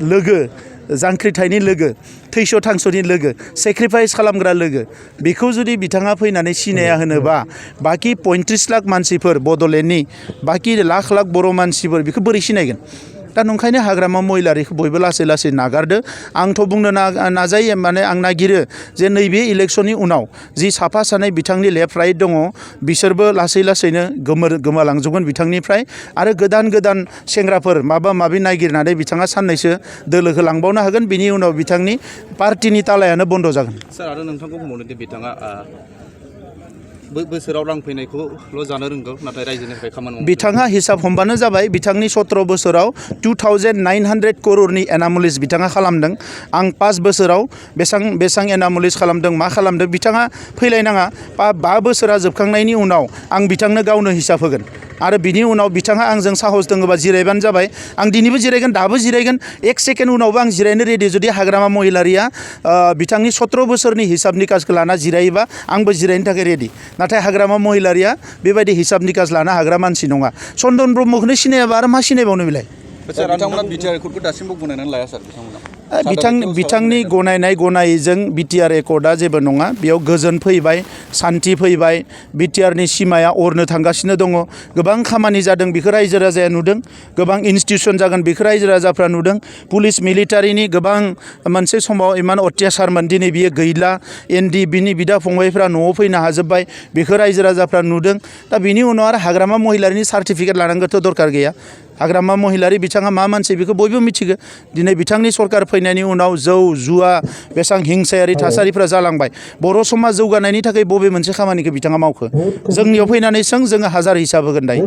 लोगो जांख्रिथायनि लोगो थैस' थांस'नि लोगो सेक्रिफाइस खालामग्रा लोगो बेखौ जुदि बिथाङा फैनानै सिनाया होनोबा बाखि 35 लाख मानसिफोर बड'लेण्डनि बाखि लाख लाख बर' मानसिफोर बेखौ बोरै सिनायगोन दा नंखायनो हाग्रामा महिलारिखौ बयबो लासै लासै नागारदो आंथ' बुंनो नाजायो माने आं नागिरो जे नैबे इलेक्शननि उनाव जि साफा सानै बिथांनि लेफ्ट राइट दङ बिसोरबो लासै लासैनो गोमालांजोबगोन बिथांनिफ्राय आरो गोदान गोदान सेंग्राफोर माबा माबि नागिरनानै बिथाङा साननैसो दोलोखौ लांबावनो हागोन बिनि उनाव बिथांनि पार्टिनि तालायानो बन्द जागोन सार आरो नोंथांखौ बुंबावनोदि बिथाङा बोसोराव रां फैनायखौल' जानो रोंगौ नाथाय रायजोनिफ्राय खामानि मावनो बिथाङा हिसाब हमबानो जाबाय बिथांनि 17 बोसोराव 2900 करोड़नि एनामलिस बिथाङा खालामदों आं 5 बोसोराव बेसां एनामलिस खालामदों मा खालामदों बिथाङा फैलायनाङा 5 बोसोरा जोबखांनायनि उनाव आं बिथांनो गावनो हिसाब होगोन आरो बिनि उनाव बिथाङा आंजों साहस दङबा जिरायबानो जाबाय आं दिनैबो जिरायगोन दाबो जिरायगोन 1 सेकेन्ड उनावबो आं जिरायनो रेडि जुदि हाग्रामा महिलारिया बिथांनि 17 बोसोरनि हिसाब निकासखौ लाना जिरायोबा आंबो जिरायनो थाखाय रेडि नाथाय हाग्रामा महिलारिया बेबायदि हिसाब निकास लानो हाग्रा मानसि नङा चन्दन ब्रह्मखौनो सिनायाबा आरो मा सिनायबावनो बेलाय बिथांमोना बिटिआर रेकर्डखौ दासिमबो गनायनानै लाया सार बिथांनि गनायनायजों बिटिआर रेकर्डआ जेबो नङा बेयाव गोजोन फैबाय सान्थि फैबाय बिटिआरनि सिमाया अरनो थांगासिनो दङ गोबां खामानि जादों बेखौ रायजो राजाया नुदों गोबां इनस्टिट्यूशन जागोन बेखौ रायजो राजाफ्रा नुदों पुलिस मिलिटारिनि गोबां मोनसे समाव इमान अत्याचारमोन दिनै बियो गैला एनडि बिनि बिदा फंबायफ्रा न'आव फैनो हाजोब्बाय बेखौ रायजो राजाफ्रा नुदों दा बिनि उनाव आरो हाग्रामा महिलारिनि सार्टिफिकेट लानांगौथ' दरकार गैया हाग्रामा महिलारि बिथाङा मा मानसि बेखौ बयबो मिथिगौ दिनै बिथांनि सरकार फैनायनि उनाव जौ जुवा बेसां हिंसायारि थासारिफ्रा जालांबाय बर' समाज जौगानायनि थाखाय बबे मोनसे खामानिखौ बिथाङा मावखो जोंनियाव फैनानै जोङो हाजार हिसाब होगोन दायो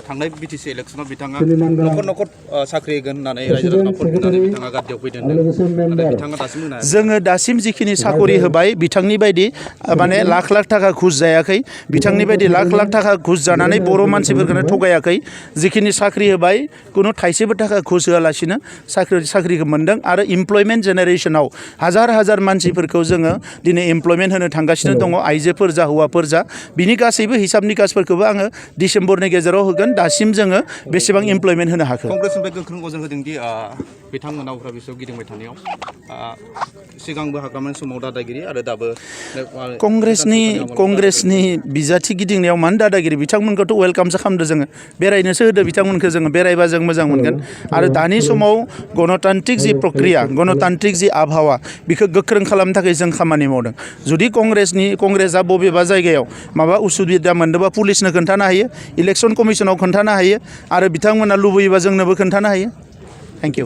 थांनाय बिटिसि इलेक्शनाव बिथाङा न'खर न'खर साख्रि होगोन होननानै रायजो राजाखौ बुंनानै बिथाङा गादियाव फैदों नाथाय बिथाङा दासिमबो होनो हायाखै जोङो दासिम जिखिनि साखरि होबाय बिथांनि बायदि माने लाख लाख थाखा घुस जायाखै बिथांनि बायदि लाख लाख थाखा घुस जानानै बर' मानसिफोरखौनो थगायाखै जिखिनि साख्रि होबाय कुनु थाइसेबो थाखा घुस होआलासिनो साख्रिखौ मोन्दों आरो इमप्लयमेन्ट जेनेरेशनाव हाजार मानसिफोरखौ जोङो दिनै इमप्लयमेन्ट होनो थांगासिनो दङ आइजोफोर जा हौवाफोर जा बिनि गासैबो हिसाब निकासफोरखौबो आङो डिसेम्बरनि गेजेराव होगोन दासिम जोङो बेसेबां इमप्लयमेन्ट होनो हाखो कंग्रेसनिफ्राय गोख्रों अजन होदोंदि बिथांमोना उफ्रा बिसोर गिदिंबाय थानायाव सिगांबो हाग्रामानि समाव दादागिरि आरो दाबो कंग्रेसनि बिजाथि गिदिंनायाव मानो दादागिरि बिथांमोनखौथ' वेलकामसो खालामदो जोङो बेरायनोसो होदो बिथांमोनखौ जोङो बेरायबा जों मोजां मोनगोन आरो दानि समाव गणतान्त्रिक जि प्रक्रिया गणतान्त्रिक जि आबहावा बेखौ गोख्रों खालामनो थाखाय जों खामानि मावदों जुदि कंग्रेसआ बबेबा जायगायाव माबा उसुबिदा मोनदोंबा पुलिसनो खोन्थानो हायो इलेक्शन कमिसनाव खोन्थानो हायो आरो बिथांमोना लुबैयोबा जोंनोबो खोन्थानो हायो थेंक इउ